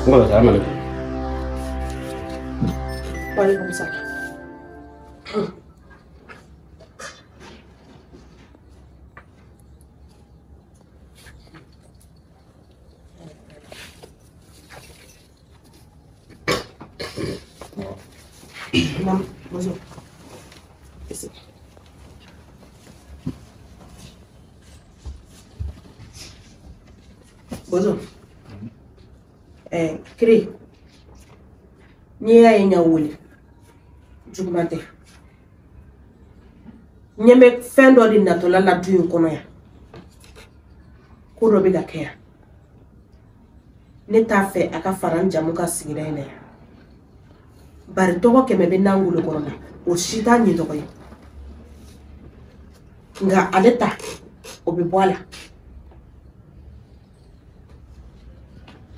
N kɔrɔ, salamu aleykum. Waaleykum salam. Nam, Bozo. Ici. Bozo. Kiri. N'i y'a ye n y'aw wele, juguman tɛ. N ɲɛ bɛ fɛn dɔ de natɔla la du in kɔnɔ yan. Ko dɔ bɛ ka kɛ yan. Ne t'a fɛ a ka fara n jamu ka sigida in na yan. Bari tɔgɔ 100 bɛ n'an wolo kɔrɔ la, o si t'a ɲɛ tɔgɔ ye. Nka ale ta, o bɛ bɔ a la.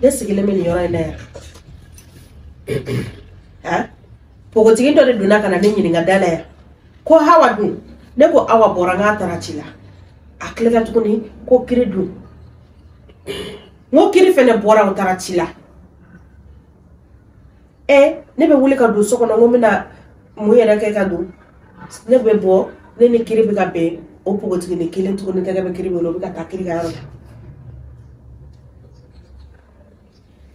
Ne sigilen bɛ nin yɔrɔ in na yan. Han? Npogotigi dɔ de donna ka na ne ɲininka da la yan. Ko Hawa dun? Ne ko Awa bɔra n k'a taara ci la. A tilala tuguni ko Kiri dun? N ko Kiri fɛnɛ bɔra o taara ci la. Ne bɛ wuli ka don so kɔnɔ, n ko n bɛna mun yɛrɛ kɛ ka don. Ne bɛ bɔ, ne ni Kiri bɛ ka bɛn o npogotiginin kelen tuguni tɛgɛ bɛ Kiri bolo, o bɛ ka taa Kiri ka yɔrɔ la.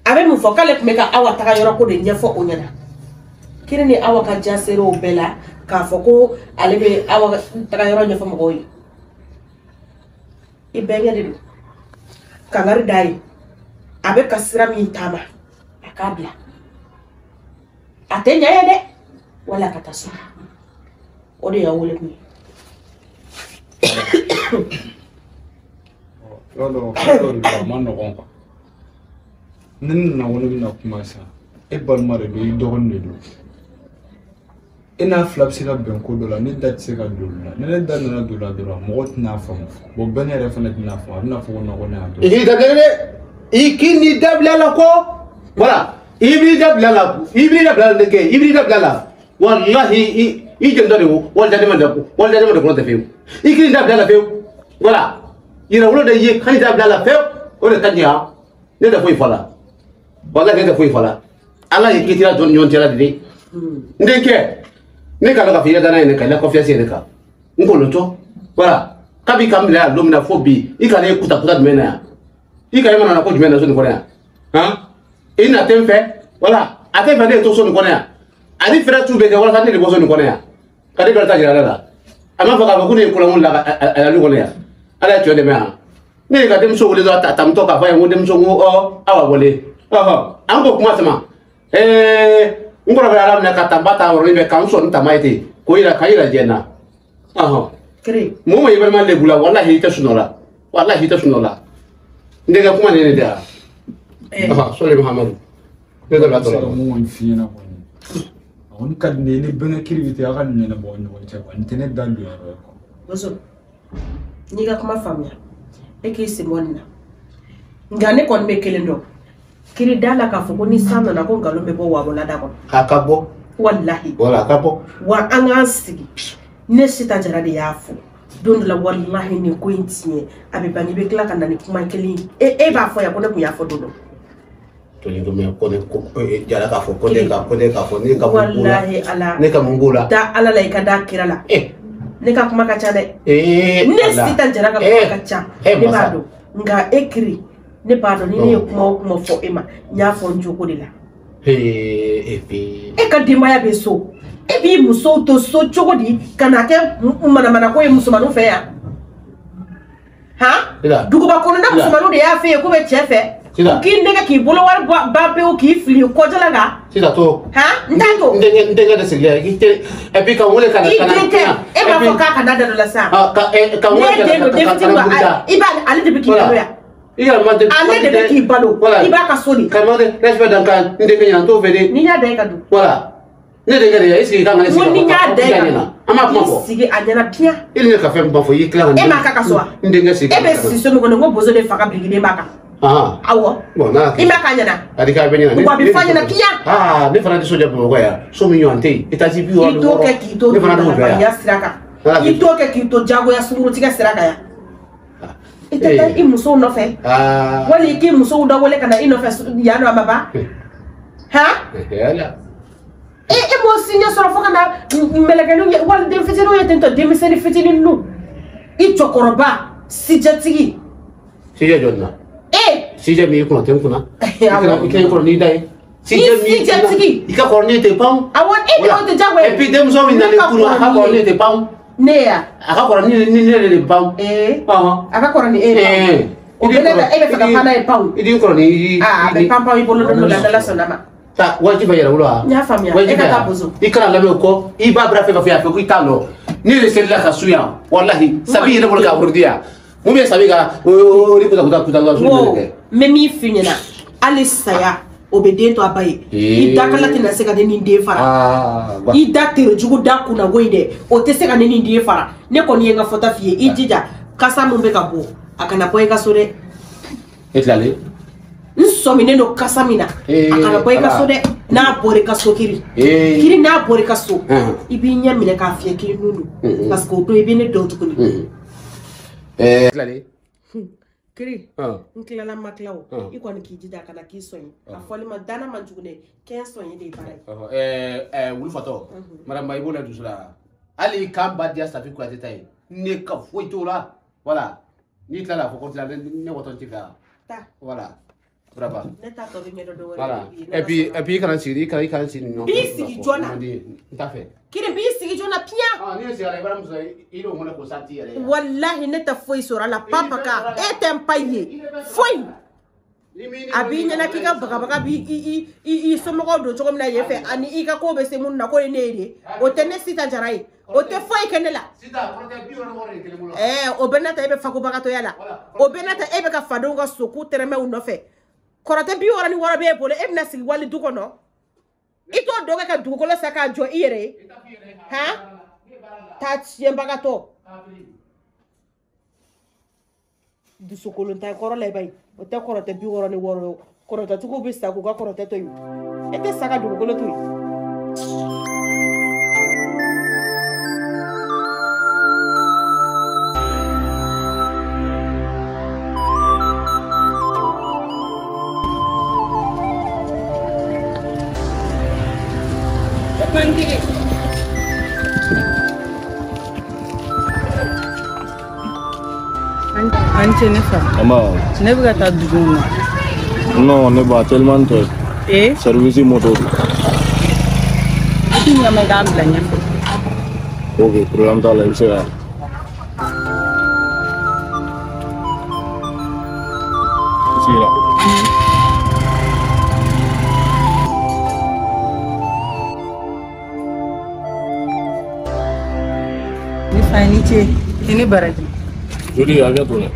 A bɛ mun fɔ k'ale tun bɛ ka Awa taga yɔrɔ ko de ɲɛfɔ o ɲɛna. Kiri ni Awa ka diya sera o bɛɛ la k'a fɔ ko ale bɛ Awa taga yɔrɔ ɲɛfɔ mɔgɔw ye. I bɛnkɛ de don. Kangari d'a ye. A bɛ ka sira min taama, a k'a bila. A tɛ ɲɛ ye dɛ, wala ka taa so. O de y'aw wele kun ye. Yɔrɔ dɔ, ko dɔ de don, a ma nɔgɔn quoi. Ni ne nana ko ne bɛna kuma sisan, e balima de don, i dɔgɔnin de don. E n'a fila bɛ se ka bɛn ko dɔ la, ne da tɛ se ka don olu la. Ni ne da nana don la dɔrɔn, mɔgɔ tɛna faamu. Bon, bɛɛ ne yɛrɛ fana tɛna faamu. A bɛna fɔ ko non, ko ne y'a dɔn. I k'i dabila dɛ! I k'i n'i dabila la ko! Voilà! I b'i dabila la, i b'i dabila la ne kɛ, i b'i dabila la. Walahi, i jeli dɔ de wo, wali daden ma da, wali daden ma da kɔnɔ tɛ fiyewu. I k'i dabila la fiyewu. Voilà! Yɛrɛwolo de ye k'i dabila la fiyewu. O de ka ɲi han. Ne tɛ foyi fɔ la. Walahi ne tɛ foyi fɔ la. Ala ye kiitira jɔ ni ɲɔgɔn cɛla de dɛ. N denkɛ, ne k'a dɔn k'a fɔ i ka danaya ye ne kan, i la confiance ye ne kan. N kɔnɔntɔ. Voilà. Kabi ka n bila yan don min na fo bi, i ka ne kuta kuta jumɛn na yan? I ka e mana na ko jumɛn na so nin kɔnɔ yan? Han? I na tɛ n fɛ? Voilà. A tɛ fɛ ne ye to so nin kɔnɔ yan. Ani fɛrɛ t'u bɛ kɛ walasa ne de bɔ so nin kɔnɔ yan. Ka ne ta jira ale la. A m'a fɔ k'a fɔ ko ne ye kolankolo la a lu kɔnɔ yan. Ala ye tiɲɛ dɛmɛ yan. Ne ye ka denmuso wele dɔrɔn a tamutɔ k'a fɔ a ye ko denmuso ko ɔ Awa wele. Ɔhɔ, an ko kuma sama. N kɔrɔ bɛ Ala minɛ ka tanba ta yɔrɔnin bɛɛ k'an sɔn ni tama ye ten k'o yira k'a yira diɲɛ na. Ɔhɔn. Kiri. Mun ma i balima lebu la, walahi i tɛ sunɔgɔ la. Walahi i tɛ sunɔgɔ la. N denkɛ kuma nin de yan. Ɔhɔn, sɔli Muhamadu. Ne tɛ bila tɔ la. Ne bɛ se ka mun kɔni f'i ɲɛna kɔni, a kɔni ka di ne ye ni bɛnkɛ Kiri bɛ ten, aw ka nin ɲɛnabɔ aw ni ɲɔgɔn cɛ quoi. Nin tɛ ne da don yɔrɔ ye quoi. Bozo, n'i ka kuma faamuya, e k'i sen bɔ nin na. Nka ne kɔni bɛ kelen dɔn. Kiri da la k'a fɔ ko ni san nana ko nkalon bɛ bɔ wabɔla da kɔnɔ. A ka bɔ. Walahi. Wala a ka bɔ. Wa an k'an sigi. Ne Sita Jara de y'a fɔ. Don dɔ la walahi nin ko in tiɲɛ. A bɛ ban i bɛ tila ka na ni kuma kelen ye. E b'a fɔ yan ko ne tun y'a fɔ don dɔ. Toli ko mɛ ko ne ko Jara k'a fɔ ko ne ka ko ne k'a fɔ ne ka mun b'o la. Walahi Ala. Ne ka mun b'o la. Da Ala la i ka da kira la. Ne ka kuma ka ca dɛ. Ne Sita Jara ka kuma ka ca. Ne b'a dɔn. Nka e Kiri, ne b'a dɔn ni ne ye kuma o kuma fɔ e ma, n y'a fɔ n jogo de la. E ka denbaya bɛ so. E b'i musow to so cogo di ka na kɛ manamanako ye musomaninw fɛ yan? Han? Duguba kɔnɔna musomaninw de y'a fɛ yen k'u bɛ cɛ fɛ. K'i nɛgɛ k'i bolo wari ban pewu k'i fili kɔjɔla kan. Sisan to. Han? N t'a to. N denkɛ de sigilen i tɛ et puis ka n wele ka na. I den tɛ. E b'a fɔ k'a kana da dɔ la sa. Ka n wele ka na ne den don den fitinin i b'a ale de bɛ k'i balo yan. I yɛrɛ ma ale de bɛ k'i balo. I b'a ka so de. Ka ma respect dan kan n denkɛ ɲɛna n t'o fɛ dɛ. N'i y'a da i ka don. Voilà. Ne denkɛ de ye est-ce que i kan ka ne sigi ka fɔ k'a ɲɛna. An b'a kuma fɔ. Sigi a ɲɛna bien. I ni ne ka fɛn min fɔ i tila ka. E m'a k'a ka so wa? N denkɛ sigi. E bɛ si so min kɔnɔ n ko bozo de fa ka birikiden b'a kan. Awɔ. Bon n'a I m'a k'a ɲɛna. A di k'a bɛ ɲɛna. Wa a bɛ f'a ɲɛna kiya. Ne fana tɛ so jɔ Bamakɔ yan. So min ɲɔgɔn tɛ yen. Étage 60. I t'o kɛ k'i to ne fana t'o jɔ yan. sira kan. I t'o kɛ k'i to jagoya sunkurutigɛ sira kan yan. I tɛ taa i musow nɔfɛ. Wali i k'i musow da wele ka na i nɔfɛ yan nɔ a ma ban. Han? E m'o si ɲɛ sɔrɔ fo ka na mɛlɛkɛninw ye wali den fitininw ye ten tɔ denmisɛnnin fitinin ninnu. I cɛkɔrɔba sijɛtigi. Sijɛ jɔn na? Sijɛ min i kunna tɛ n kunna. I ka kɔrɔ n'i da ye. Sijɛtigi. I ka kɔrɔ ni tɛ pan. Awɔ e de o tɛ diyagoya. Et puis denmuso min nana i kunna a ka kɔrɔ ni tɛ pan. Ne ya. A ka kɔrɔ ni ne de pan. A ka kɔrɔ ni e ye pan. O bɛɛ n'a ta e bɛ fɛ ka pan n'a ye pan. I den kɔrɔ ni. A bɛ pan pan i bolo don dɔ la n'Ala sɔnna ma. Ta wajibi bɛ yɛrɛ wolo wa? N y'a faamuya e ka taa bozo. I kana lamɛn o kɔ i b'a bila fɛn ka fɔ yan fɛ ko i t'a lɔ. Ne de selila ka su yan walahi sabi yɛrɛ bolo ka wurudi yan. Mun bɛ sabi ka o ni kuta kuta kuta su kɛ. N bɛ min f'i ɲɛna hali saya o bɛ den to a ba ye. I dakala tɛna se ka ne ni den fara. I da terejugu da kunnago in dɛ o tɛ se ka ne ni den fara. Ne kɔni ye n ka fɔta f'i ye i jija kasa mun bɛ ka bɔ a kana bɔ i ka so dɛ. E tilalen? N sɔminen don kasa min na a kana bɔ i ka so dɛ. N'a bɔra i ka so kiri kiri n'a bɔra i ka so i b'i ɲɛ minɛ k'a fiyɛ k'i nun don parce que o don i bɛ ne dɔn tuguni. Tilalen? Kiri n tilala ma tila o i kɔni k'i jija a kana k'i sɔn ye a fɔli ma danna man jugu dɛ kɛ sɔn ye de ye baara ye. Wulufatɔ madame i b'o la dusu la hali kan ba diya Safi Kuyate ta ye ne ka foyi t'o la voilà n'i tilala a fɔ ko tila ne wɔtɔ t'i fɛ yan. Voilà. Bravo. Ne t'a tɔ bɛ ɲɛdɔn dɔ wɛrɛ. Voilà. Et puis i kana sigi i kana sigi nin nɔ. B'i sigi joona. N t'a fɛ. Kiri b'i sigi joona piyan. N'i ye sigi a la i b'a muso i n'o mɔnɛ ko santi yɛrɛ. Walahi ne tɛ foyi sɔrɔ a la papa ka e tɛ n pa ye foyi. A b'i ɲɛna k'i ka bagabaga b'i i somɔgɔw don cogo min na yen fɛ ani i ka ko bɛ se mun na k'o ye ne ye de o tɛ ne Sita Jara ye o tɛ foyi kɛ ne la. O bɛɛ n'a ta e bɛ fakobagatɔya la o bɛɛ n'a ta e bɛ ka fadenw ka sok'u tɛrɛmɛw nɔfɛ. Kɔrɔtɛ 66 b'e bolo e bɛna sigi wali du kɔnɔ i t'o dɔ kɛ ka dugukolo sa k'a jɔ i yɛrɛ ye han taa tiɲɛbagatɔ dusukolontan kɔrɔ la i b'a ye o tɛ kɔrɔtɛ 66 ye kɔrɔtɛtigiw bɛ sa k'u ka kɔrɔtɛ to yen e tɛ sa ka dugukolo to yen. An cɛ ne fa. Ne bɛ ka taa dugu in na. Non, ne ba tellement tɛ. Service moto. I t'i ɲɛma i k'an bila ɲɛfɛ. Ok, problème t'a la i bɛ se ka. Sigira. Ne fa i ni ce i ni baraji. Joli hakɛ to dɛ.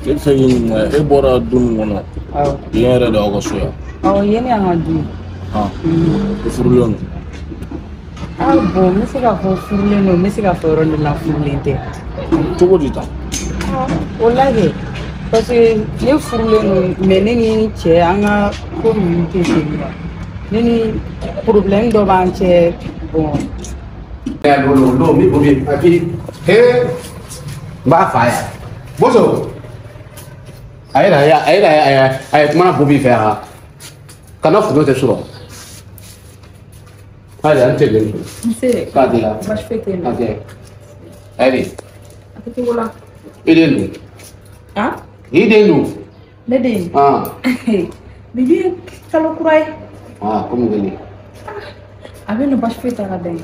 Ne bɛ fɛ k'i ɲininka e bɔra du min kɔnɔ yen yɛrɛ de y'aw ka so yan. Awɔ yen de y'an ka du ye. I furulen don. Bon n bɛ se k'a fɔ furulen don n bɛ se k'a fɔ yɔrɔ dɔ la furulen tɛ. Cogo di tan? O la kɛ parce que ne furulen don mais ne ni cɛ an ka ko ninnu tɛ ten quoi ne ni problème dɔ b'an cɛ bon. Non, mi bobi et he n b'a fa yan boso a yɛrɛ a yɛrɛ a ye kumana bobi fɛ yan kana fudo tɛ sɔrɔ hali an tɛ den Nse. K'a di la Baasi foyi tɛ yen. Ok ayi A kɛ cogo la. I den dun? I den dun? Ne den. Bibi ye kalo kura ye. Komi kelen. A bɛ yen nɔ baasi foyi t'a la dɛ.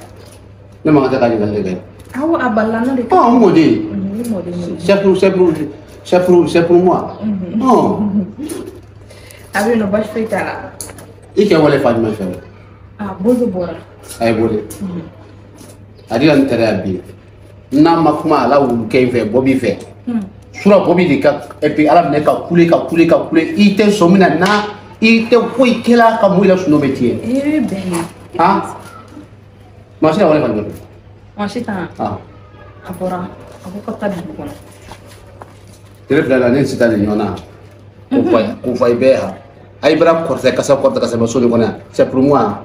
Ne man kan tɛ ka ɲininkali kɛ. Awɔ a balila n na de. N mɔden. I mɔden de. C'est pour moi. A bɛ yen nɔ baasi foyi t'a la. I cɛ wale fa jumɛn fɛ? Bozo bɔra. A ye bɔ dɛ. A dira n tɛrɛ yan bi. N'a ma kuma a la wulu kɛ in fɛ bɔ b'i fɛ. Sura bɔ b'i de ka et puis ala minɛ ka kule ka kule ka kule i tɛ sɔn min na n'a i tɛ foyi kɛla ka mun i la sunɔgɔ bɛ tiɲɛ. E bɛ bɛn de. Maa si la wale fa jumɛn fɛ? Maa si tan. A bɔra a ko ka taa dugu kɔnɔ. Tile fila la ne Sita de ɲɔgɔn na. K'o fɔ i bɛɛ yan. A bɛra kɔrɔtɛ kasa kɔrɔtɛ kasa bɛ so de kɔnɔ yan c'est pour moi.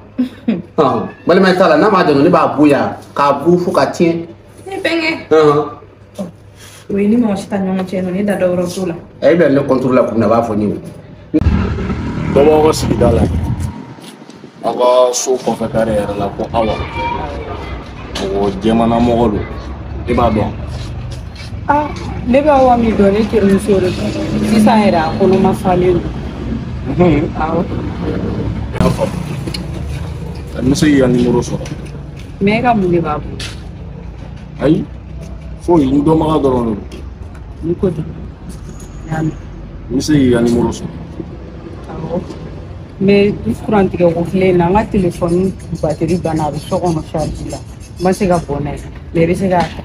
Balima t'a la n'a m'a dɔn ne b'a bonya k'a bu fo ka tiɲɛ. Ne bɛnkɛ. O ye ni mɔgɔ si t'a ɲɔgɔn cɛ nɔ ne da dɔ wɛrɛ t'o la. E bɛ ne contre la kun na a b'a fɔ ne ye. Dɔ b'aw ka sigida la. Aw ka so kɔfɛ kare yɛrɛ la ko Awa. Mɔgɔ jɛmanna mɔgɔ don. E b'a dɔn. Ah, ne bɛ Awa min dɔn ne terimuso de don. Sisan yɛrɛ a kɔnɔma falen don. Awɔ. N y'a faamu. N bɛ se k'i ka nimoro sɔrɔ. Mais e ka mun de b'a bolo? Ayi, foyi n dɔnbaga dɔrɔn de don. Ni ko ten. N y'a mɛn. N bɛ se k'i ka nimoro sɔrɔ. Awɔ. Mais ni kuran tigɛ ko filɛ in na n ka telefɔni batiri banna a bɛ so kɔnɔ charge la. N ma se ka bɔ n'a ye. Mais i bɛ se k'a ta.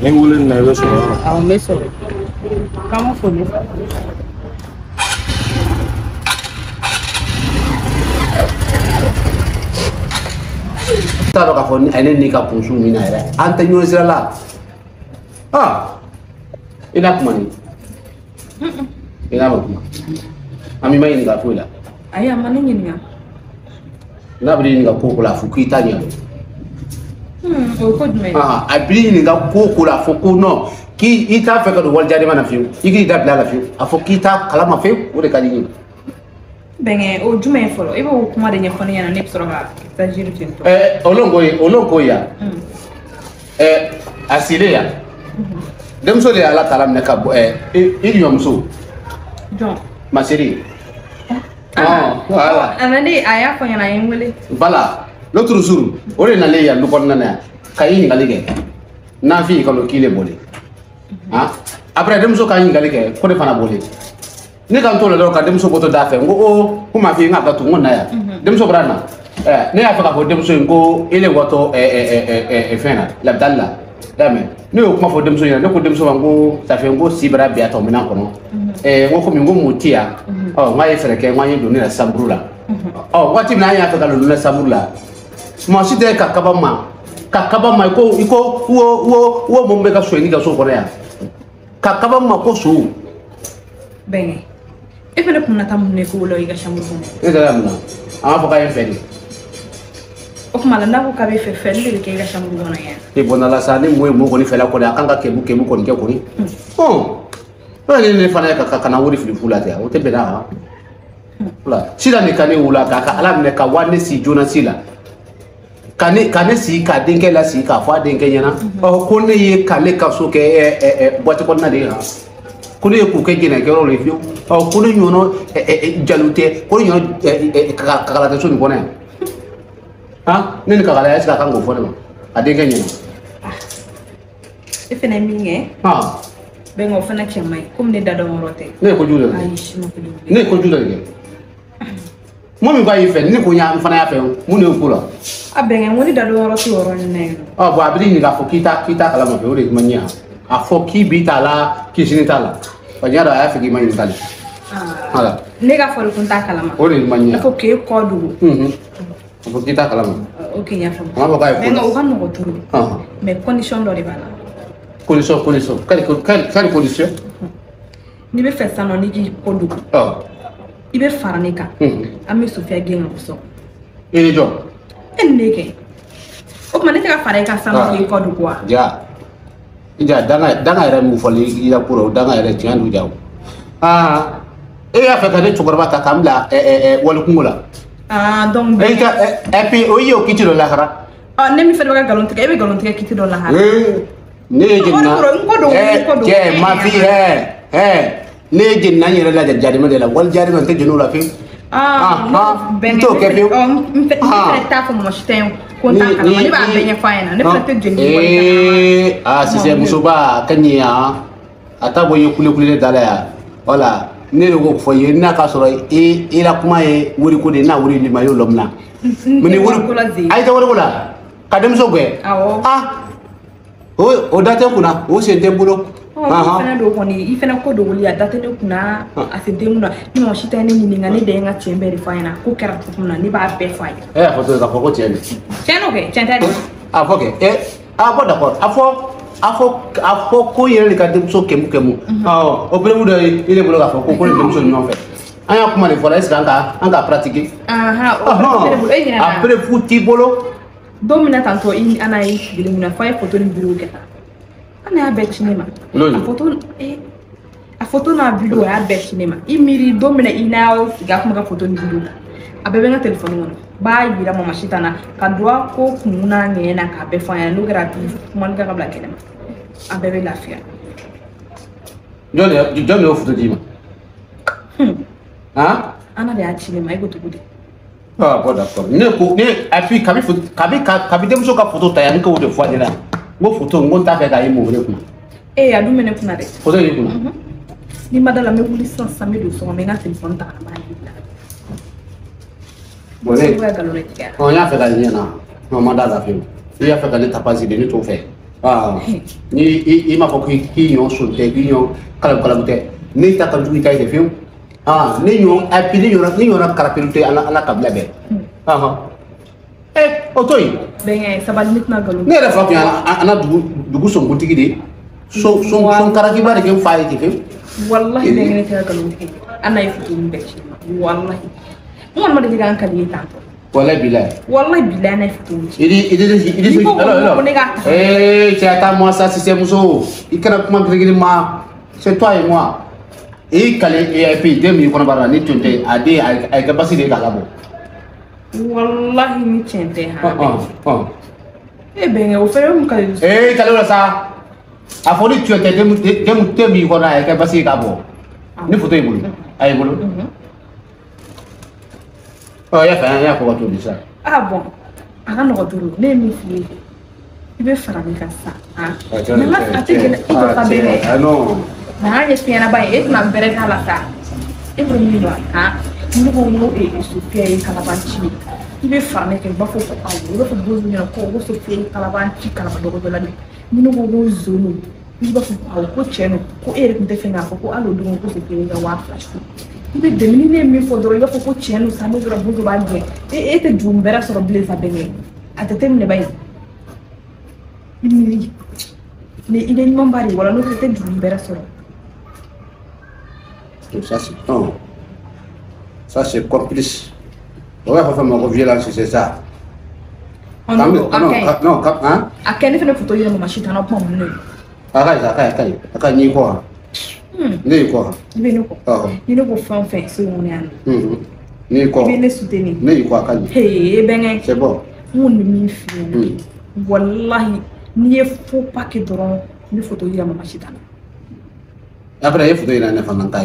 Ni n wele nin na i bɛ sɔrɔ yɔrɔ. Awɔ n bɛ sɔrɔ. K'an ma fo ne fa. T'a dɔn k'a fɔ a ye ne ni ka kunsu min na yɛrɛ an tɛ ɲɔgɔn sira la. Ah, i n'a kuma ni. I n'a ma kuma. An b'i ma ɲininka foyi la. Ayi a ma ne ɲininka. N'a b'i ɲininka ko o ko la a fɔ k'i t'a ɲɛdɔn. O ye ko jumɛn ye? A b'i ɲininka ko o ko la a fɔ ko non k'i i t'a fɛ ka don walijaden na fiyewu i k'i da bila a la fiyewu a fɔ k'i t'a kalama fiyewu o de ka di n ye. Bɛnkɛ o jumɛn ye fɔlɔ e b'o kuma de ɲɛfɔ ne ɲɛna ne bɛ sɔrɔ ka tajiri ten tɔ. Olu ko ye olu ko yan. A silen yan. Denmuso de ye Ala ta minɛ ka bɔ i ɲɔmuso. Jɔn. Maseri. Voilà. A nalen a y'a fɔ n ɲɛna a ye n wele. Voilà. L'autre jour o de nalen yan du kɔnɔna na yan ka i ɲininkali kɛ n'a f'i kalo k'i le bɔlen. Han après denmuso ka ɲininkali kɛ ko ne fana bɔlen. Ne ka n t'o la dɔrɔn ka denmuso bɔtɔ da fɛ n ko o ko ma f'i ye n k'a datugu n ko na yan. Denmuso bɔra na. Ne y'a fɛ k'a fɔ denmuso in ko e le watɔ fɛn na labitali la. I y'a mɛn ne y'o kuma fɔ denmuso ɲɛna ne ko denmuso ma n ko ça fait n ko si bara biya tɔ minɛn kɔnɔ. N ko komi n ko mun ti yan. Ɔ n k'a ye fɛɛrɛ kɛ n ko an ye don ne la sanburu la. Ɔ waati min na an y'a fɛ ka don ne la sanburu la. Maa si tɛ ka kaba ma ka kaba ma i ko wo mun bɛ ka sonyɛli kɛ so kɔnɔ yan. Ka kaba ma ko so. Bɛnkɛ e fɛnɛ kun na taa mun de k'o la i ka chambre kɔnɔ? E taara mun na? An b'a fɔ k'a ye n fɛ de. O tuma la n'a ko k'a bɛ fɛ fɛli de bɛ kɛ i ka chambre kɔnɔ yan. E bɔnna la sa ni mun ye mun kɔni fɛla kɔni a kan ka kɛbu kɛbu kɔni kɛ kɔni. Ɔn ne ne fana ye ka na wari fili fu la ten o tɛ bɛn n'a ma. Voilà sisan nin ka ne wula k'a ka Ala minɛ ka wa ne si joona si la. Ka ne sigi k'a denkɛ la sigi k'a fɔ a denkɛ ɲɛna. Ɔ ko ne ye k'ale ka so kɛ boîte kɔnɔna de ye han. Ko ne ye k'u kɛ jɛnɛkɛyɔrɔ de fiyewu. Ɔ ko ne ɲɔgɔn jalo tɛ ko ne ɲɔgɔn kakala tɛ so nin kɔnɔ yan. Han ne ni kakala est-ce que a kan k'o fɔ ne ma a denkɛ ɲɛna. E fɛnɛ ye min kɛ. Bɛnkɛ o fana cɛ man ɲi komi ne da dɔn yɔrɔ tɛ. Ne ye kojugu de kɛ. Ayi si ma kojugu kɛ. Ne ye kojugu de kɛ. Mɔgɔ min k'a y'i fɛ ne ko n fana y'a fɛ mun de y'o ko la. A bɛnkɛ n ko ne da dɔn yɔrɔ t'o yɔrɔnin na yen nɔ. Ɔ bon a b'i ɲininka k'a fɔ k'i t'a kalama o de ma ɲɛ a fɔ k'i bi t'a la k'i sini t'a la wa diɲɛ dɔn a y'a fɛ k'i ma ɲininka de. Voilà. Ne ka fɔ de ko n t'a kalama. O de ma ɲɛ. A fɔ k'e kɔ dogo. A fɔ k'i t'a kalama. Ok n y'a faamu. A m'a fɔ k'a ye ko. Bɛnkɛ o ka nɔgɔn trop. Mais condition dɔ de b'a la. Condition quelle condition? N'i bɛ fɛ sisan nɔ n'i k'i kɔ dogo. I bɛ fara ne kan. An bɛ Sofiya gɛn ka bɔ so. I ni jɔn? E ni ne kɛ. O tuma ne tɛ ka fara e kan sisan nɔ k'i kɔ dogo wa? Ja. Ja danga yɛrɛ mun fɔli i la ko la o danga yɛrɛ tiɲɛ don ja o. Aa e y'a fɛ ka ne cɛkɔrɔba ta k'an bila walikungo la. Ah donc. E ka et puis o ye o kiti dɔ lahara. Ɔ ne min fɛnɛ bɛ ka nkalon tigɛ e bɛ nkalon tigɛ kiti dɔ lahara. Ne ye jenina. Cɛ ma fille ne ye jenina n yɛrɛ lajɛ jarimɛ de la wali jarimɛ n tɛ jeni o la fiyewu. N t'o kɛ fiyewu. N fɛnɛ t'a fɔ mɔgɔ si tɛ ye ko n t'a kalama ne b'a bɛɛ ɲɛfɔ a ɲɛna ne fɛnɛ tɛ jeni wali kalama. Aa sisan musoba ka ɲi yan a t'a bɔ i ye kule kule da la yan voilà ne de k'o fɔ i ye n'a k'a sɔrɔ i la kuma ye wariko de ye n'a wari di ma i y'o lɔmina. N tɛ wariko la ze. Ayi tɛ wariko la ka denmuso gɛn. Awɔ. O da tɛ n kunna o sen tɛ n bolo. O fana don kɔni i fana ko dogoli a da tɛ ne kunna a se den kunna ni mɔgɔ si tɛ ne ɲininka ne de ye n ka tiɲɛ bɛɛ de fɔ a ɲɛna ko kɛra cogo min na ne b'a bɛɛ fɔ a ye. E y'a fɔ cogo k'a fɔ ko tiɲɛ don. Tiɲɛ don kɛ tiɲɛ tɛ de. A fɔ kɛ a bon d'accord a fɔ A fɔ ko yɛrɛ de ka denmuso kɛmu kɛmu. Ɔ o preuve dɔ ye i de bolo k'a fɔ ko ne denmuso ɲɔgɔn fɛ. An y'a kuma de fɔ la, est-ce que an ka pratiquer? O preuve tɛ ne bolo, e ɲinɛna. A preuve t'i bolo. Don min na tantɔ i ni Ana ye sigili min na f'a ye photo ni vidéo kɛ tan. Ana y'a bɛɛ ci ne ma. A photo n'a vidéo a y'a bɛɛ ci ne ma. I miiri don min na i n'a y'aw sigi a kuma ka photo ni vidéo ta. A bɛɛ bɛ n ka téléphone kɔnɔ. B'a yira mama Sitan na ka don a ko kun n'a ɲɛ na k'a bɛɛ fɔ an ɲɛna n'o kɛra a bi kumali ka bila kɛnɛ ma. A bɛɛ bɛ lafiya. Jɔn de y'o photo d'i ma? Han? Ana de y'a ci ne ma, e ko cogo di? Ah bon d'accord. Ne ko ne et puis kabi denmuso ka photo ta yan n k'o de fɔ a ɲɛna. N ko photo n ko n t'a fɛ k'a ye mɔgɔ wɛrɛ kunna. Ee a dun bɛ ne kunna dɛ. Photo y'i kunna? N'i ma da la n bɛ wuli sisan sisan n bɛ don so kɔnɔ n bɛ n ka téléphone ta ka na n b'a yir'i la. Bon ne n y'a fɛ ka ɲɛ na n ma da la fiyewu. I y'a fɛ ka ne tapasi de ne t'o fɛ. Ah ni i m'a fɔ k'i ɲɔ son tɛ k'i ɲɔ kalamu kalamu tɛ ne ta ka jugu i ta ye de fiyewu. Ah ne ɲɔ et puis ne ɲɔna karapelu tɛ ala kabila bɛɛ. O to yen. Bɛnkɛ sabali ne tɛna nkalon. Ne yɛrɛ fa tun ye an na dugu sonkuntigi de ye. Son karakiba de kɛ n fa ye ten fiyewu. Walahi bɛnkɛ ne tɛ nkalon tigɛ. Ana ye photo min bɛɛ ci ne ma walahi. N kɔni ma deli k'an kali ye tantɔ. Walahi bilahi. Walahi bilahi Ana ye photo min ci. I di eh cɛ attends-moi ça si c'est muso i kana kuma girigiri ma c'est toi et moi. I kale et puis den min kɔnɔbara la ni tun tɛ a den a ye kɛ basi de ye k'a labɔ. Walahi ni tiɲɛ tɛ han. E bɛnkɛ o fɛnɛ bɛ mun kale. Ee kale o la sa a fɔ ni tiɲɛ tɛ den min kɔnɔ a ye kɛ basi ye k'a bɔ. Ni photo y'i bolo a y'i bolo. Ɔ i y'a fɛ an y'a fɔ ka to di sa. Ah bon a ka nɔgɔn duuru ne ye min f'i ye i bɛ fara ne kan sisan. A tɛ gɛlɛya i jɔ sa bɛnkɛ. Ah non. Nka an ye fiɲɛnaba ye e tɛna bɛrɛ k'a la sa e bolo min don han ne ko n ko Sofiya ye kalabanci ye i bɛ fara ne kan i b'a fɔ ko awɔ i b'a fɔ bozo ɲɛna ko Sofiya ye kalabanci kalaba dɔgɔtɔla de ni ne ko ko zon don i b'a fɔ ko awɔ ko tiɲɛ don ko e yɛrɛ tun tɛ fɛ k'a fɔ ko hali o don ko Sofiya ye ka 2000 su i bɛ dɛmɛ ni ne ye min fɔ dɔrɔn i b'a fɔ ko tiɲɛ don sa n'o kɛra bozo b'a gɛn e tɛ jurumu bɛrɛ sɔrɔ bilen sa bɛnkɛ a tɛ minɛ ba ye i miiri ni i bɛ ɲuman ba de wala n'o tɛ i tɛ jurumu bɛrɛ sɔrɔ. Ça c'est non. Ça c'est complice. On va faire ma violence, c'est ça. Non, non, hein? A kɛ ne fɛnɛ photo yira mama Sitan na kuma mun de. A ka ɲi sa, a ka ɲi, a ka ɲi. A ka ɲi n'i kɔ han. Ne y'i kɔ han. I bɛ ne kɔ. Ni ne ko fɛn o fɛn so in kɔnɔ yan nɔ. Ne y'i kɔ. I bɛ ne soutenir. Ne y'i kɔ a ka ɲi. Hee bɛnkɛ. C'est bon. N kɔni bɛ min f'i ɲɛna. Walahi n'i ye faux pas kɛ dɔrɔn n bɛ photo yira mama Sitan na. Après, il faut dire qu'il faut que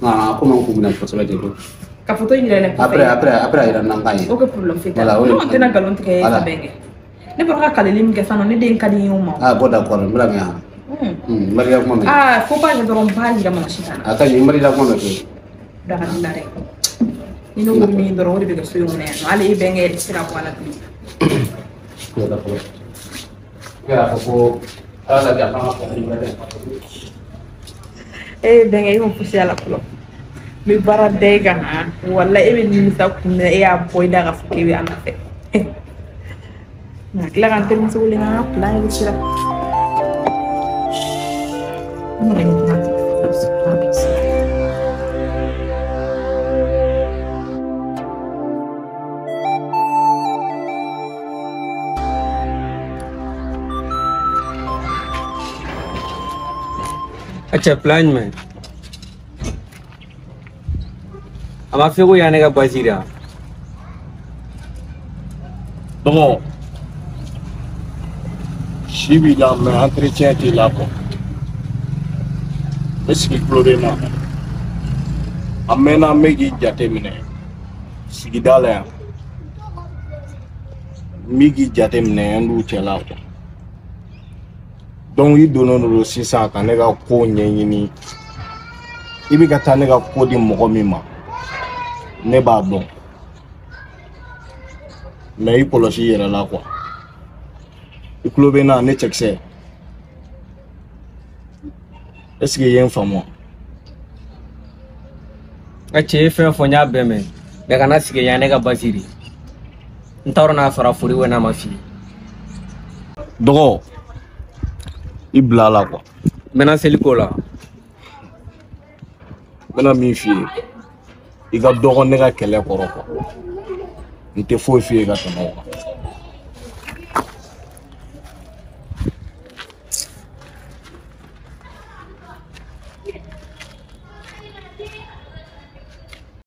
ah, comment on peut faire ça? Ka photo yira ne kɔfɛ. Après, il y a un an. Ok, problème fait. Non, on tɛna nkalon tigɛ ka bɛn kɛ. Ne bɔra ka kaleli min kɛ sisan nɔ ne den ka di n ye o ma. Ah, bon d'accord, n bɛna mɛn han. N barika kuma mɛn. Ah, faut pas kɛ dɔrɔn n b'a yira mama Sitan na. A ka ɲi, n barika kuma mɛn fiyewu. Da ka di la dɛ. Ni ne ko min dɔrɔn o de bɛ kɛ so in kɔnɔ yan nɔ hali e bɛnkɛ yɛrɛ tɛ se ka bɔ a la bilen. D'accord. I y'a fɔ ko ala ka janfa ka fɔ. E bɛnkɛ e ma fosi a la fɔlɔ. N bɛ baara da e kan walahi e bɛ nimisa kun min na e y'a bɔ i da k'a fɔ k'e bɛ Ana fɛ. Nka tila ka n terimuso wele n ka plan yɛrɛ sira. N yɛrɛ bɛ kuma ten. Acha plan jumɛn? A ma fɔ ko yan ne ka basi de wa? Dɔgɔ, si b'i la mais entretien t'i la quoi. Ne sigi tulo bɛ n na. A mɛnna n bɛ k'i jate minɛ sigida la yan. N bɛ k'i jate minɛ an d'u cɛla quoi. Donc i donnen don sisan ka ne ka ko ɲɛɲini. I bɛ ka taa ne ka ko di mɔgɔ min ma, ne b'a dɔn. Mais i kɔlɔsi i yɛrɛ la quoi. I tulo bɛ n na ne cɛkisɛ. Est ce que i ye n faamu wa? N ka cɛ ye fɛn fɔ n y'a bɛɛ mɛn. Mais kana sigi yan ne ka basi de. N t'a dɔn n'a sɔrɔ a fɔr'i ye n'a ma f'i ye. Dɔgɔ, I bila a la quoi. N bɛna seli ko la. N bɛna min f'i ye, i ka dɔgɔ ne ka kɛlɛ kɔrɔ quoi. N tɛ foyi f'i ye ka tɛmɛ o kan.